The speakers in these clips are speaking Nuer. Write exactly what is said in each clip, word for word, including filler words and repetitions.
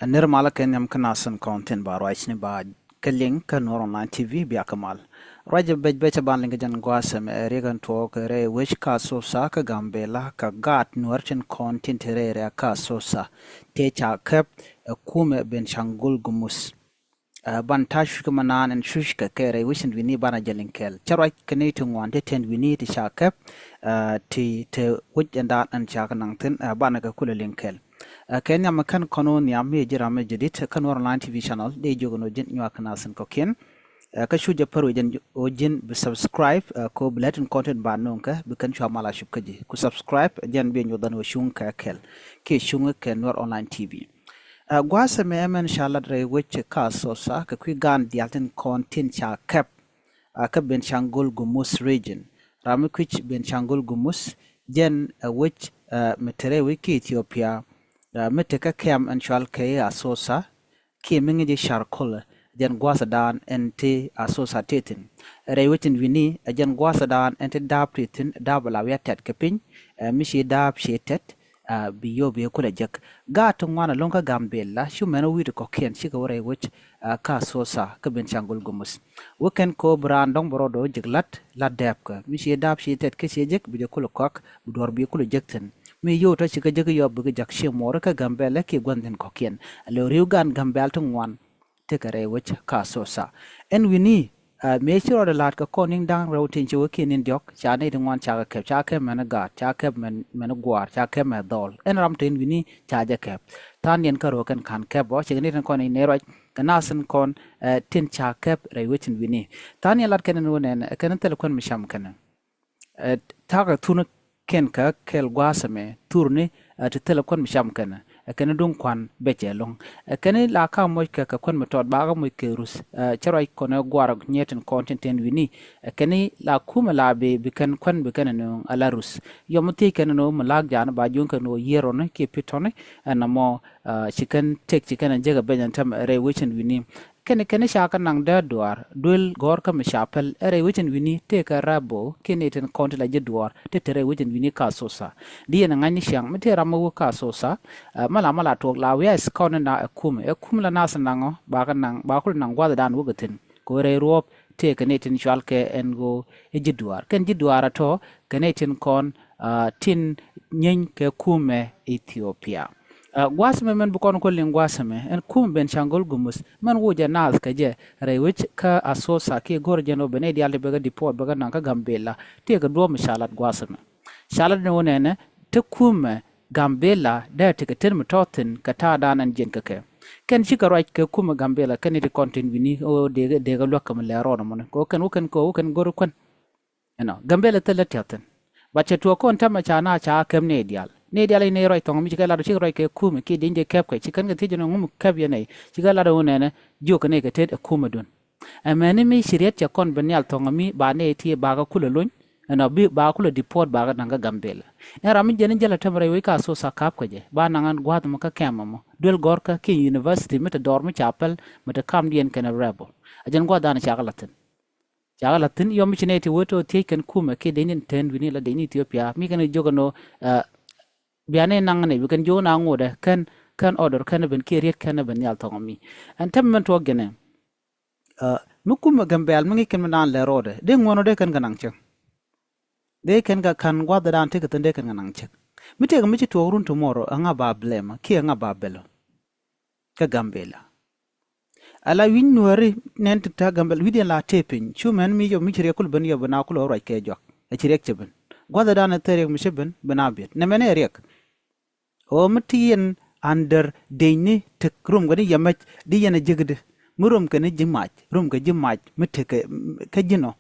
Ɛ nir malä kɛ nhiam kä nath tin kɔn tin ba ruacni ba kɛ liŋ kä Nuɔr Online T V bia kɛ mal. Ruac ɛ bec bec ɛ ban liŋ kɛ jɛn gua̱a̱th ɛmɛ ɛ riɛk ɛn tuɔɔk kɛ rɛy wec kä Asosa kä Gambela kɛ gaat Nuɔr tin kɔn tin te rɛy rɛ̈k kä Asosa. Tëë ca kɛp ɛ kumɛ Benishangul Gumuz. Ɛ ban ta̱a̱ cuc kä ma naan ɛn cuc kɛ kɛ rɛy wec tin wi̱ni banɛ jɛ liŋ kɛɛl. Cä ruac kɛ ni ti ŋuan ti tɛn wi̱ni ti ca kɛp, ɛ ti te wec ɛn daan ɛn ca kɛ naŋ thi̱n, ɛ banɛ kɛ kulɛ liŋ kɛɛl. Ɛ kɛ nhiam ɛ kɛn kɔn wä nhiam mi ɛ ji̱ ram mi jɛ dit kä Nuɔr Online T V channel dee jiök ɛn wä ji̱n nyuak kɛ nath tin kɔ̱kiɛn. Ɛ kä cu jɛ pär wä ji̱n wä ji̱n bi subscribe, ɛ kɛ wä bi lät tin kɔn tin ba no̱o̱ŋ kɛ bi kɛn cua mal a cup kä ji̱. Ku subscribe, ɛ jɛn bi nyuɔth ɛn wä cuŋ kɛ kɛl. Kiɛ cuŋ kɛ Nuɔr Online T V. Ɛ gua̱a̱th ɛmɛ ɛmɛn ca lat rɛy wec kä Asosa kɛ kui̱ gaan diaal tin kɔn tin ca kɛp, ɛ kä Benishangul Gumuz region. Ram mi kui̱c Benishangul Gumuz, jɛn ɛ wec, ɛ mi te rɛy wec kä Ethiopia, ɛ mi te kä kɛm ɛn cual kɛ i̱ Asosa, kiɛ mi ŋi̱ci Sharkole, jɛn gua̱a̱th ɛ daan ɛn ti Asosa tëë thi̱n. Rɛy wec tin wi̱ni, ɛ jɛn gua̱a̱th ɛ daan ɛn ti da̱a̱p tëë thi̱n, da̱a̱p ɛ la wi̱i̱ a tɛt kɛ piny, ɛ mi ci da̱a̱p ci tɛt, ɛ bi yio̱w bi kulɛ jek. Gaat ti ŋuan ɛlɔ̱ŋ kä Gambela, cu mɛn wä wi̱i̱ ti kɔ̱kiɛn cikɛ wä rɛy wec, ɛ kä Asosa, kä Benishangul Gumuz. Wä kɛn kɛ wä bi raan dɔ̱ŋ bɛ rɔɔdɛ wä jek la̱t, la̱t dɛɛpkɛ. Mi ci da̱a̱p ci tɛt kä ci jek, bi jɛ kulɛ kɔak, bi duɔ̱ɔ̱r bi kulɛ jek thi̱n. Mi yio̱w tɔ̱ cikɛ jek yɔp bikɛ jak ciɛ muɔɔri kä Gambela kiɛ gua̱n thi̱n kɔ̱kiɛn. Ɛ lɛ ri̱w gaan Gambela ti ŋuan, tekɛ rɛy wec kä Asosa. Ɛn wi̱ni, ɛ mëë ci rɔɔdɛ la̱a̱t kɛ kɔn ni̱n da̱ŋ rɛw tin ci wä kiɛ ni̱n diɔ̱k, ca nɛy ti ŋuan cakɛ kɛp, ca kɛp mɛn gaat, ca kɛp mɛn, mɛn gua̱a̱r, ca kɛp mɛn dhɔl. Ɛn ram te ɛn wi̱ni ca jɛ kɛp. Tha̱a̱ŋdiɛn kä röö kɛn ka̱n kɛp bä, cikɛ nɛy tin kɔn in nɛy ruac, kɛ nath tin kɔn, ɛ tin ca kɛp rɛy wec tin wi̱ni. Tha̱a̱ŋdiɛn lat kɛn ɛn wä nɛn, ɛ kɛn thil kuän mi cam kɛn. Ɛ tha̱a̱kɛ thurni kɛn kä kɛl gua̱a̱th ɛmɛ, thurni, ɛ ti thilɛ kuän mi cam kɛn, ɛ kɛn duŋ kua̱n bɛcɛ ɛlɔ̱ŋ. Ɛ kɛn la ka moc kɛ kɛ kuän mi tɔt ba kä moc kɛ Ruth, ɛ cä ruac kɔn ɛ gua̱a̱r nyɛɛt tin kɔn tin tɛn wi̱ni. Ɛ kɛn la kumɛ la bi, bi kɛn kuän bi kɛn ɛ nööŋ ala Ruth. Yɔm mi thiec kɛn ɛ nööŋ mi la̱a̱k ja̱a̱n ba juŋ kɛn ɛ nööŋ yier rɔni kiɛ pi̱t tɔni, ɛ nɔmɔ, ɛ ci kɛn tëk ci kɛn ɛ jek ɛ bɛny ɛn tɛm rɛy wec tin wi̱ni. Kɛn, kɛn ca kɛ naŋ dee duaar, duel gɔ̱rkä mi ca päl, ɛ rɛy wec in wi̱ni tëëkɛ rebel, kiɛ nɛy tin kɔn ti la ji̱ duaar, tëë te rɛy wec in wi̱ni kä Asosa. Di yɛn ɛ ŋa̱cni ciaŋ, mi tëë ram mi wä kä Asosa, ɛ, mi la, mi la tuɔɔk la wi̱i̱ a is kɔn in na ɛ kumɛ, ɛ kumɛ la nath naŋɔ, ba kɛ naŋ, ba kulɛ naŋ gua̱thdan wä kɛ thi̱n. Kɛ ɣöö rɛy ruɔ̱ɔ̱p tëëkɛ nɛy tin cual kɛ ɛn ɣöö ɛ ji̱ duaar. Kɛn ji̱ duaar ɛ tɔ̱, kɛ nɛy tin kɔn, ɛ, tin nyieeny kɛ kumɛ Ethiopia. Ɛ, gua̱a̱th ɛmɛ mɛn bi kɔn kɔ liŋ gua̱a̱th ɛmɛ, ɛn kumɛ Benishangul Gumuz, mɛn wucɛ naath kɛ jɛ, rɛy wec kä Asosa kiɛ go̱rɛ jɛn ɣöö ben nɛy diaal ti bɛ kɛ deport bɛ kɛ naŋ kä Gambela, tëëkɛ duɔ̱ɔ̱p mi ca lat gua̱a̱th ɛmɛ. Ca lat ni ɣöö nɛnɛ, te kumɛ Gambela, dee tekɛ tet mi tɔ̱ thi̱n kɛ ta̱a̱dan ɛn jiɛn kɛ kɛ. Kɛn cikɛ ruac kɛ kumɛ Gambela, kɛn nɛy ti kɔn tin wi̱ni, ɣöö dee kɛ, dee kɛ luäk kɛ mi lɛ rɔɔdɛ mɔni. Kɛ ɣöö kɛn, wä kɛn kɛ ɣöö wä kɛn go̱rɛ kuän. Ɛnɔ, Gambela thilɛ tiath thi̱n. But cɛ tuɔɔk kɔn täämɛ ca na ca kɛp nɛy diaal. Nɛy diaal in nɛy ruac thɔŋ mi ci kɛ lat, ci kɛ ruac kɛ kumɛ kiɛ dieny dee kɛp kɛ, ci kɛn kɛ thiec ɛn ŋu mi kɛp yɛn nɛy. Ci kɛ lat ɣöö nɛnɛ, jiök kɛ nɛy kɛ tet ɛ kumɛdun. Ɛ mɛni mi ci riet cɛ kɔn ben nhial thɔŋ mi ba nɛy ti ba kɛ kulɛ lony. Ɛnɔ, bi ba kulɛ deport ba kɛ naŋ kä Gambela. Ɛn ram mi jɛn in jäl ɛ täämɛ rɛy wec kä Asosa ka̱p kɛ jɛ. Ba naŋ ɛn gua̱a̱th mɔ kä kɛm mɔ. Duel gɔ̱rkä kiɛ university mi te dɔɔr mi ca päl, mi te kamdiɛn kɛnɛ rebel. Ɛ jɛn gua̱a̱thdan ca kɛ la̱th thi̱n. Ca kɛ la̱th thi̱n yɔm mi ci nɛy ti wä ti ɣöö thiec kɛn kumɛ kiɛ dec ni tɛn wi̱ni la dec ni Ethiopia. Mi kɛn kɛ jiök ɛn ɣöö, ɛ, bia nɛy naŋ nɛy, bi kɛn jiök ɛn a ŋotdɛ, kɛn, kɛn order kɛn ben kiɛ riet kɛn ben nhial thɔŋ mi. Ɛn täämɛ mɛn tuɔɔk jɛn ɛ. Ɛ, mi kumɛ Gambela mi ŋi̱i̱c kɛn mi daan lɛ rɔɔdɛ. Dee ŋuɔ̱n ɔ dee kɛn kɛ naŋ cäŋ. Dee kɛn kɛ ka̱n gua̱thdan tekɛ thi̱n dee kɛn kɛ naŋ cäŋ. Mi tëëkɛ mi ci tuɔɔk run tomorrow, ɛŋa ba blame, kiɛ ɛŋa ba bɛl ɔ. Kä Gambela. Ala wi̱ny nuääri nɛn ti ta̱ Gambela wi̱cdiɛn la tëë piny. Cu mɛn mi yɔp mi ci riɛk kul ben yɔp ben a kul ɣä ruac kɛ jɔak. Ɛ ci riɛk cɛ ben. Gua̱thdan ɛ thil riɛk mi cɛ ben, ben a biɛt. Nɛ mɛn ɛ riɛk. Ɣöö mi ti yɛn under deny ni tek rom kɛ ni yɛ mɛc di yɛn ɛ jek di. Mi rom kɛ ni ji̱ mac, rom kɛ ji̱ mac mi tek kɛ, kä ji̱n ɔ.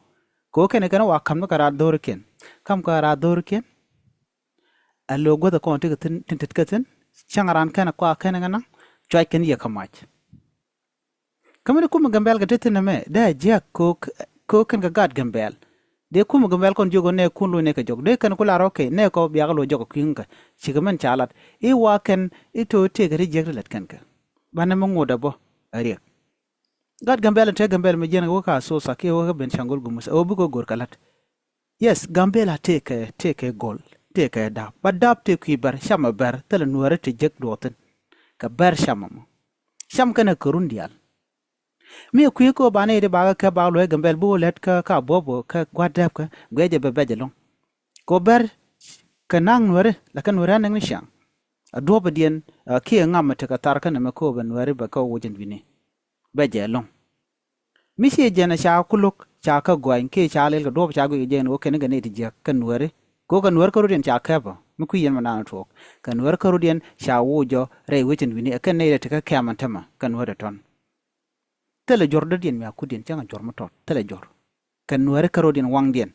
Kɛ ɣöö kɛn kɛn wa ka̱m ni kɛ raar dho̱rikiɛn. Ka̱m kɛ raar dho̱rikiɛn. Ɛ lo̱o̱ guäth ɛ kɔn ti kɛ thi̱n, tin tet kɛ thi̱n. Cäŋ raan kɛn ɛ kɔa kɛn kɛ naŋ. Cuac kɛn yɛ kä mac. Kä mi di kumɛ Gambɛl kɛ te thi̱n ɛmɛ, dee a jiäk ko̱o̱k, ko̱o̱k kɛn kɛ gaat Gambɛl. Dee kumɛ Gambɛl kɔn jiök ɣöö nɛ kun lo̱c nɛ kɛ jɔk. Dee kɛn ku lar, okay, nɛ kɔ biakɛ lo̱c jɔk ɛ kui̱ŋ kɛ. Cikɛ mɛn ca lat. I̱ wa kɛn, i̱ to̱ tëëkɛ ti jiäk ti lät kɛn kɛ. Banɛ mi ŋot ɛ bä, ɛ riɛk. Gaat Gambɛl in te Gambɛl mi jiɛn kɛ wä kä Asosa kiɛ wä kä Benishangul Gumuz. Ɛ wä bikɛ go̱r kɛ la̱t. Yes, Gambɛl a tëëkɛ, tëëkɛ go̱l, tëëkɛ da̱a̱p. Ba da̱a̱p tëë kui̱ bɛr, camɛ bɛr, thilɛ nuääri ti jek duɔth thi̱n. Kɛ bɛr camɛ mɔ. Cam kɛnɛ kɛ run diaal. Mi ɛ kui̱ kɛ ɣöö ba nɛy ti ba kɛ kɛp ba luɔ̱c Gambɛl bi wä lät kä ka buɔ̱p kä gua̱t dääpkä guiɛ jɛ bɛ bɛc ɛlɔ̱ŋ. Kɛ ɣöö bɛr kɛ na̱a̱ŋ nuääri la kɛ nuääri anɛŋ ni ciaŋ. A duɔ̱ɔ̱pä diɛn kiɛ ŋam mi tekɛ thar kä nɛmɛ kɛ ɣöö bɛ nuääri bɛ kɛ wä wecin wi̱ni. Bɛ jɛ ɛlɔ̱ŋ. Mi ciɛ jɛn ɛ ca kulok ca kä gɔany kiɛ ca lɛl kɛ duɔ̱ɔ̱pä ca guic kɛ jɛ ɛn ɣöö kɛn kɛ nɛy ti jiäk kɛ nuääri. Kɛ ɣöö kɛ nuääri kärɔ̱diɛn ca kɛpä mi kui̱ yɛn mɛ naan tuɔɔk. Kɛ nuääri kärɔ̱diɛn ca woc jɔk rɛy wecin wi̱ni ɛ kɛn nɛy ti tekɛ kɛ̈m ɛn täämɛ kɛ nuääri tɔ̱tɔ̱. Thilɛ juɔ̱r dɔ̱diɛn mi a kutdiɛn cäŋ a juɔ̱r mi tɔt thilɛ juɔ̱r. Kɛ nuääri kärɔ̱diɛn waŋdiɛn.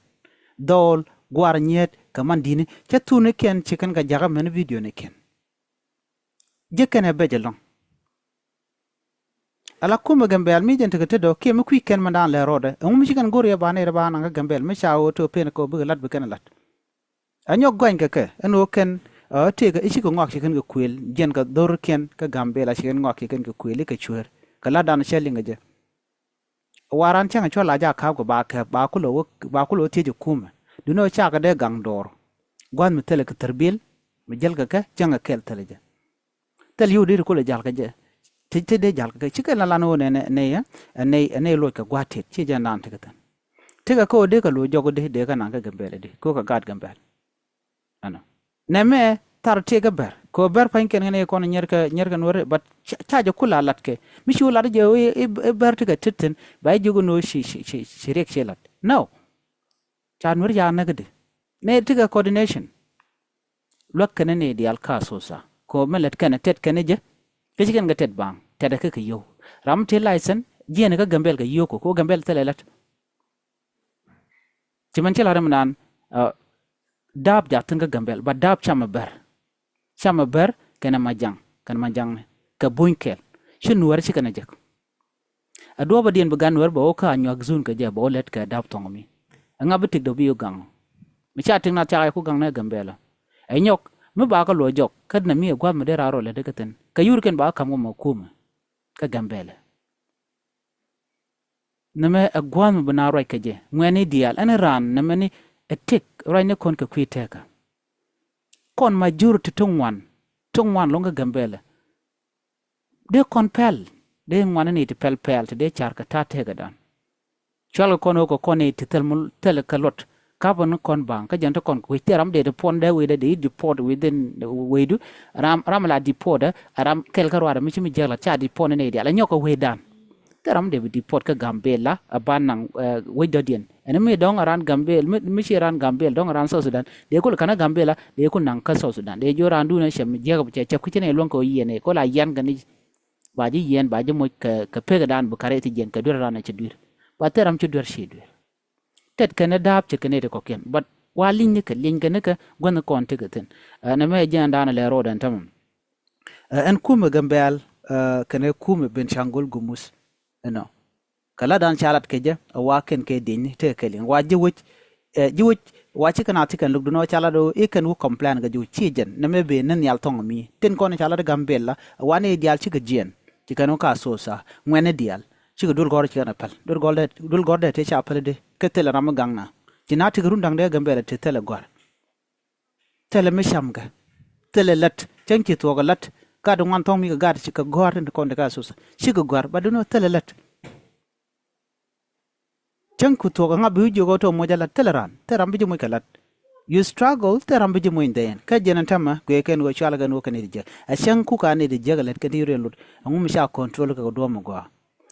Dhɔɔl, gua̱a̱r, nyiet kɛ man di̱tni cä thurnikiɛn ci kɛn kɛ jakä mɛn videonikiɛn. Ji̱ kɛn ɛ bɛc ɛlɔ̱ŋ. Ala kumɛ Gambɛl mi jɛn tekɛ tetdɔ kiɛ mi kui̱ kɛn mɛn daan lɛ rɔɔdɛ ɛŋu mi ci kɛn go̱r yɛ ba nɛy rɛ ba naŋ kä Gambɛl mi ca ɣöö te pen kɛ ɣöö bikɛ la̱t bi kɛn ɛ la̱t. Ɛ nyɔk gɔany kɛ kɛ ɛn ɣöö kɛn ɛ tëëkɛ i̱ cikɛ ŋɔak ci kɛn kɛ kuël jiɛn kɛ dho̱r kiɛn kä Gambɛl a ci kɛn ŋɔak ci kɛn kɛ kuël i̱ kɛ cueer kɛ la̱tdan cä liŋ kɛ jɛ. Waran cäŋ cuɔl a jaak ka̱a̱p kɛ ba kɛp ba kulɛ wä ba kulɛ wä thiec ɛ kumɛ. Duundɛ ɣöö cakɛ dee gaŋ dɔɔr. Gua̱th mi thilɛ kɛ thärbil mi jäl kɛ kɛ cäŋ ɛ kɛl thilɛ jɛ. Thil yio̱w dee ti kulɛ ja̱l kɛ jɛ. Ti ti dee ja̱l kɛ kɛ cikɛ la lan ɣöö nɛ nɛ nɛ nɛ nɛ loc kɛ gua̱a̱t tet ci jɛ naan tekɛ thi̱n. Tekɛ kä ɣöö dee kɛ loc jɔk dee dee kɛ naŋ kɛ Gambɛl dee kɛ ɣöö kɛ gaat Gambɛl. Ɛnɔ. Nɛmɛ thar tëëk kä Bär. Kɛ ɣöö Bär pa̱nykiɛn kɛn i̱ kɔn nyɛrkɛ nyɛrkɛ Nuäri, but ca, ca jɛ kula latkɛ. Mi ci wä lat jɛ i̱, i̱, i̱ Bär tekɛ tet thi̱n, ba i̱ jiök inɔ ci, ci, ci, ci riɛk ci lat. No. Ca Nuäri ca näk i̱di. Nɛ tekɛ coordination. Luäk kɛn ni diaal ka Asosa. Kɛ ɣöö mi lät kɛn tet kɛn jɛ. Kä ci kɛn kɛ tet baŋ. Tet kɛ kɛ yio̱w. Ram ti license, jiɛn kä Gambɛl kɛ yio̱w kɛ, kɛ ɣöö Gambɛl thilɛ lät. Ci mɛn ci lat ri mi naan, ah, daap jak thi̱n kä Gambɛl, ba daap camɛ Bär. Camɛ Bär kɛnɛ Majaŋ, kɛnɛ Majaŋni kɛ buny kɛl. Ci Nuäär ci kɛnɛ jek. Ɛ duɔ̱ɔ̱pä diɛn bi gan Nuäär bɛ wä kä Anyuak zun kɛ jɛ bɛ wä lät kɛ daap thɔŋ mi. Ɛŋa bi tik dɔ bi wä gaŋ? Mi ca tik na thiak ɛ ku gaŋ nɛ Gambɛl. Ɛ nyɔk mi ba kä luɔ jɔk kä dina mi ɛ gua̱a̱th mi dee raar rɔ lät kä thi̱n. Kɛ yur kɛn ba kä ka̱m kä mɔ kumɛ kä Gambɛl. Nɛmɛ ɛ gua̱a̱th mi bi naath ruac kɛ jɛ. Ŋuɛ̈tni diaal ɛn raan nɛmɛ ni ɛ tëk ruacni kɔn kɛ kui̱ tëkä. Kɔn majority ti ŋuan, ti ŋuan lɔ̱ŋ kä Gambɛlɛ. Dee kɔn pɛl, dee ŋuan ni ti pɛl pɛl ti dee car kɛ ta̱a̱ tëkädan. Cual kɛ kɔn ɣöö kɛ kɔn ni ti thil mi thil kɛ luɔt. Kapä ni kɔn baŋ kä jɛn ti kɔn kɛ wec thil ram dee ti puɔn dee wecdɛ dee i̱ deport within wecdu. Ram, ram la deport ɛ ram kɛl kä ruaadɛ mi ci mi jiäk la ca deport ni nɛy diaal ɛ nyɔk kɛ wecdan. Thil ram dee bi deport kä Gambɛla ɛ ba naŋ, eh, wec dɔ̱diɛn. Ɛn mi dɔ̱ŋ ɛ ran Gambɛl, mi, mi ci ran Gambɛl dɔ̱ŋ ɛ ran South Sudan. Dee kul ka̱n ɛ Gambɛla dee kul naŋ kä South Sudan. Dee jiö ran duun ɛ cɛ mi jiäk cɛ, cɛ kui̱c ni luäŋ kɛ wä yiɛn ɛ kul a yian kɛ ni. Ba ji̱ yiɛn ba ji̱ moc kɛ, kɛ pekdan bi kari ti jiɛn kɛ duer ran ɛ cɛ duer. Ba thil ram ci duer ci duer. Tet kɛn ɛ da̱a̱p ce̱tkɛ nɛy ti kɔ̱kiɛn. But wa li̱ny nikɛ, li̱ny kɛ nikɛ guänh kɔn tekɛ thi̱n. Ɛ, nɛmɛ jiɛn da̱a̱n lɛ ro̱o̱dɛ ɛn tämɛ. Ɛ, ɛn kumɛ Gambɛl, ɛ, kɛnɛ kumɛ Benshangul Gumuz. Ɛnɔ. Kɛ la̱tdan ca lat kɛ jɛ, ɛ wa kɛn kɛ di̱eny ni tekɛ kɛ li̱ny. Wa ji̱ wec, ɛ, ji̱ wec, wa ci kɛn a ti kɛn luk dunɔ ca lat ɣöö i̱ kɛn wä complain kɛ ji̱ wec ci jɛn. Nɛmɛ ben ni nhial thɔŋ mi. Tin kɔn ca lat Gambɛl la, ɛ wa ni diaal cikɛ jiɛn. Ci kɛn wä ka Asosa, ŋuɛ̈tni diaal. Cikɛ duel gɔ̱r ci kɛn a päl. Duel gɔ̱r dee, duel gɔ̱r dee tëë ca päl i̱di. Kä thilɛ ram mi gaŋna. Ci na tekɛ run da̱ŋ dee Gambɛl a te thilɛ gɔ̱a̱r. Thilɛ mi camkɛ. Thilɛ lät. Cäŋ ci thuɔɔk ɛ lät. Gat ŋuan thɔ̱ŋ mi kɛ gat ci kɛ gɔ̱a̱r tin ti kɔn ti ka Asosa. Cikɛ gɔ̱a̱r. Ba duundɛ thilɛ lät. Cäŋ ku thuɔ̱k ɛŋa bi wi̱c jiök ɣä tɔ moc a la̱t thilɛ raan, thilɛ ram bi ji̱ moc kɛ la̱t. You struggle, thilɛ ram bi ji̱ moc in dhɛɛn. Kä jɛn ɛn tämɛ, guiɛ kɛn ɣöö cualɛ kɛn ɣöö kɛn i̱ ti jiäk. Ɛ cäŋ ku ka ni ti jiäk ɛ lät kɛn ti yur in lut. Ɛŋu mi ca control kɛ kɛ duɔ̱ɔ̱m ɛ gɔaa?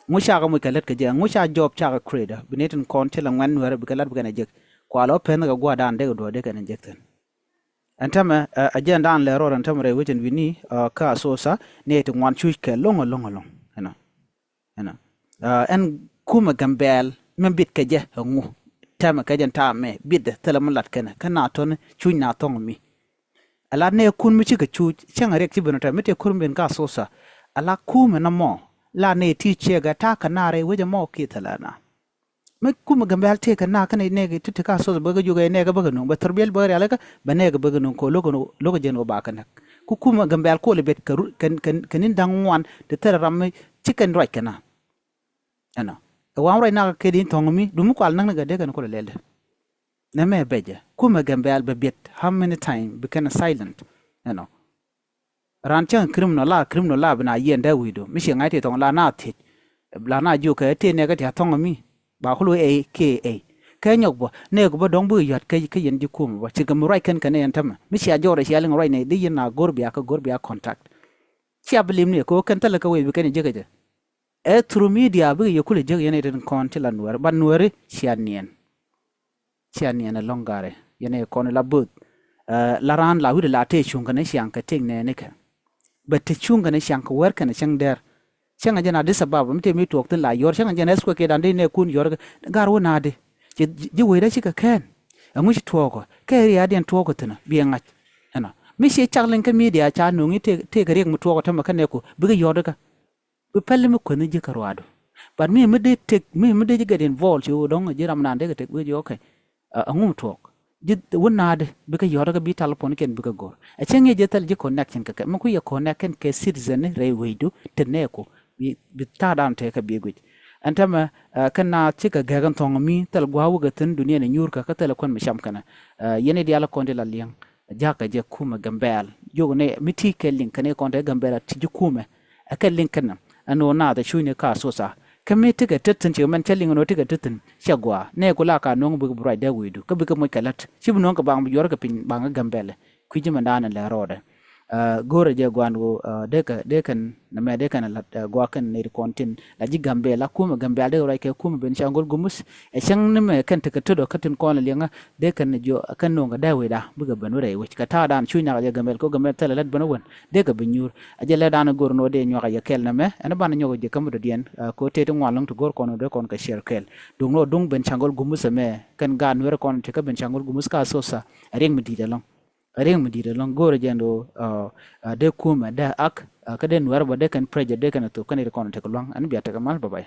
Ŋu ca kɛ moc kɛ lät kɛ jɛ? Ŋu ca jɔɔp ca kɛ create? Bi ni tin kɔn thilɛ ŋuɛ̈t Nuäärä bi kɛ la̱t bi kɛn ɛ jiäk. Kua lɔ pɛn kɛ gua̱a̱r dan dee kɛ duɔ̱ɔ̱r dee kɛn ɛ jiäk thi̱n. Ɛn tämɛ, ɛ, ɛ jɛn dan lɛ rɔɔd ɛn tämɛ rɛy wecin wi̱ni, ɛ, kä Asosa, ni ti ŋuan cuc kɛ lo̱ŋ, lo̱ŋ, lo̱ŋ. Ɛnɔ. Ɛnɔ. Ɛ, ɛn kumɛ Gambɛl, mɛ bit kɛ jɛ, ɛ ŋu. Tämɛ kɛ jɛn ta̱a̱ mɛ, bit dɛ, thilɛ mi lat kɛnɛ, kä na tɔni, cuc na thɔŋ mi. Ala nɛ kun mi cikɛ cuc, cäŋ riɛk ci ben tɛ, mi tɛ kur mi ben kä Asosa. Ala kumɛ na mɔ, la nɛ ti ciɛ gɛ ta̱a̱ kɛ na rɛy wecɛ mɔ kiɛ thilɛ na. Mi kumɛ Gambɛl tëëkɛ nak kä nɛy nɛɛkɛ ti ti ka Asosa bä kä jiök ɛ nɛɛkɛ bä kɛ nuŋ bɛ thurbiɛl bä kɛ rialikä bɛ nɛɛkɛ bä kɛ nuŋ kɛ lo̱k lo̱k jɛn wä ba kɛ näk. Ku kumɛ Gambɛl kolɛ bet kɛ ru kɛ kɛ kɛ ni̱n da̱ŋ ŋuan ti thilɛ ram mi ci kɛn ruac kɛ na. Ɛnɔ ɛ wa̱a̱ ruac nak kɛ di thɔ̱ŋ mi dumi kual näk ni kɛ dee kɛn kolɛ lɛl dee. Nɛmɛ bɛcɛ kumɛ Gambɛl bɛ biɛt how many time bi kɛn silent. Ɛnɔ. Ran cäŋ criminal la, criminal la bi na yiɛn dee wi̱i̱du. Mi ciɛ ŋa̱c ti thɔŋ la na thiec. La na jiök kɛ tëë nɛɛkä ti a thɔŋ mi. Ba kulu ey kiɛ ey. Kɛ nyɔk bä nɛɛku bä dɔ̱ŋ bikɛ yɔ̱a̱t kä, kä yɛn ji̱ kumɛ bä. Cikɛ mi ruac kɛn kɛn ɛ yɛn tämɛ. Mi cia jɔɔr ɛ cia liŋ ruac nɛy di yɛn na go̱r bia kä go̱r bia contact. Cia bi lim ni kɛ wä kɛn thilɛ kä wec bi kɛn jiäkä jɛ. Ɛ through media bikɛ yɛ kulɛ jiäk yɛn ɛ tin kɔn ti la nuɛri. Ba nuɛri cia niɛn. Cia niɛn ɛlɔ̱ŋ garɛ yɛn ɛ kɔn ila bo̱th. La raan la wi̱dɛ la tëë cuŋ kɛn ɛ ciaŋ kɛ tëk nɛɛni kɛ. Bɛ te cuŋ kɛn ɛ ciaŋ kɛ wɛr kɛn ɛ cäŋ dɛr. Cäŋ ɛ jɛn Addis Ababa mi te mi tuɔɔk thin la yɔr cäŋ ɛ jɛn earthquake dan di nɛ kun yɔr gar wä naadi. Ji̱ wecdä cikɛ kɛn. Ɛŋu ci tuɔɔkɔ kɛ riaadiɛn tuɔɔkɔ thin biɛ ŋa̱c. Ɛnɔ mi ci cak liŋ kä media ca no̱ŋi tëë kɛ riɛk mi tuɔɔkɔ tämɛ kä nɛɛku bikɛ yɔr dikä. Bi pɛl mi kuänh ji̱ kä ruaadu. But mi mi dee tek mi mi dee ji̱ get involved ci wä dɔ̱ŋ ji̱ ram naan dee kɛ tek wee ji̱ okay. Aŋum tuɔɔk ji̱ wä naadi bikɛ yɔt kä bi tal puɔn kɛn bikɛ go̱r. Ɛ cäŋ yɛ ji̱ thɛl ji̱ connection kɛ kɛ mi ku yɛ connect kɛn kɛ citizen ni rɛy wecdu te nɛɛku. Bi ta̱a̱ dan te kɛ bi guic. Ɛn tämɛ kɛn na cikɛ gɛk ɛn thɔŋ mi thɛl gua̱a̱ wä kɛ thi̱n dunia ni nyuur kɛ kä thɛl kuän mi cam kɛnɛ. Yɛn i̱ diaal kɔn ti la liɛŋ. Jakä jɛ kumɛ Gambɛl. Jok ni mi ti kɛ liŋ kɛn ikɔn te Gambɛl a ti ji̱ kumɛ. Ɛ kɛ liŋ kɛn ɛn ɣöö naath ɛ cucni ka Asosa. Kä mi tekɛ tet thi̱n ci mɛn cä liŋ ɛn ɣöö tekɛ tet thi̱n cɛ gɔaa. Nɛ ku la ka nuɔ̱ŋ bikɛ bi ruacdɛ wi̱i̱du kä bikɛ moc kɛ la̱t. Ci bi nuɔ̱ŋ kɛ baŋ bi juɔ̱r kɛ piny baŋ kä Gambɛl. Kui̱ ji̱ mɛn da̱a̱n ɛn lɛ rɔɔdɛ. Go̱o̱rɛ jɛ gua̱a̱n ɣöö dekɛ dekɛn nɛmɛ dekɛn ɛ la̱t gua̱a̱kɛn nɛy ti kɔn tin la ji̱ Gambɛl la kumɛ Gambɛl dekɛ ruac kɛ kumɛ ben ca ŋo̱l gumus. Ɛ cäŋ ni mɛ kɛn tekɛ tet ɔ kä tin kɔn ɛ liɛŋä. Dee kɛn jiɔ kɛn no̱o̱ŋ kɛ dee wi̱i̱da bikɛ ben wä rɛy wec kɛ ta̱a̱ dan cu nyak a jɛ Gambɛl kɛ Gambɛl thilɛ lät ben wä wän dee kɛ bi nyuur. A jɛ lɛ dan go̱r no̱o̱ dee nyuak a yɛ kɛl nɛmɛ ɛn ban nyɔk a jɛ käm dɔ̱diɛn. Kɛ ɣöö tëë ti ŋuan lɔ̱ŋ ti go̱r kɔn dee kɔn kɛ ciɛr kɛl. Duŋ no̱o̱ duŋ ben caŋ gɔl gumus ɛmɛ kɛn gaat nueer kɔn ti kä ben caŋ gɔl gumus ka Asosa. A riɛk mi di̱i̱t ɛlɔ̱ŋ. A riɛk mi di̱i̱t ɛlɔ̱ŋ go̱o̱rɛ jɛ ɛn ɣöö dee kumɛ dee ak kä dee nueer bä dee kɛn pressure dee kɛn a thok kɛn ri kɔn ti kɛ lua̱ŋ ɛn bia tekɛ mal bä bay.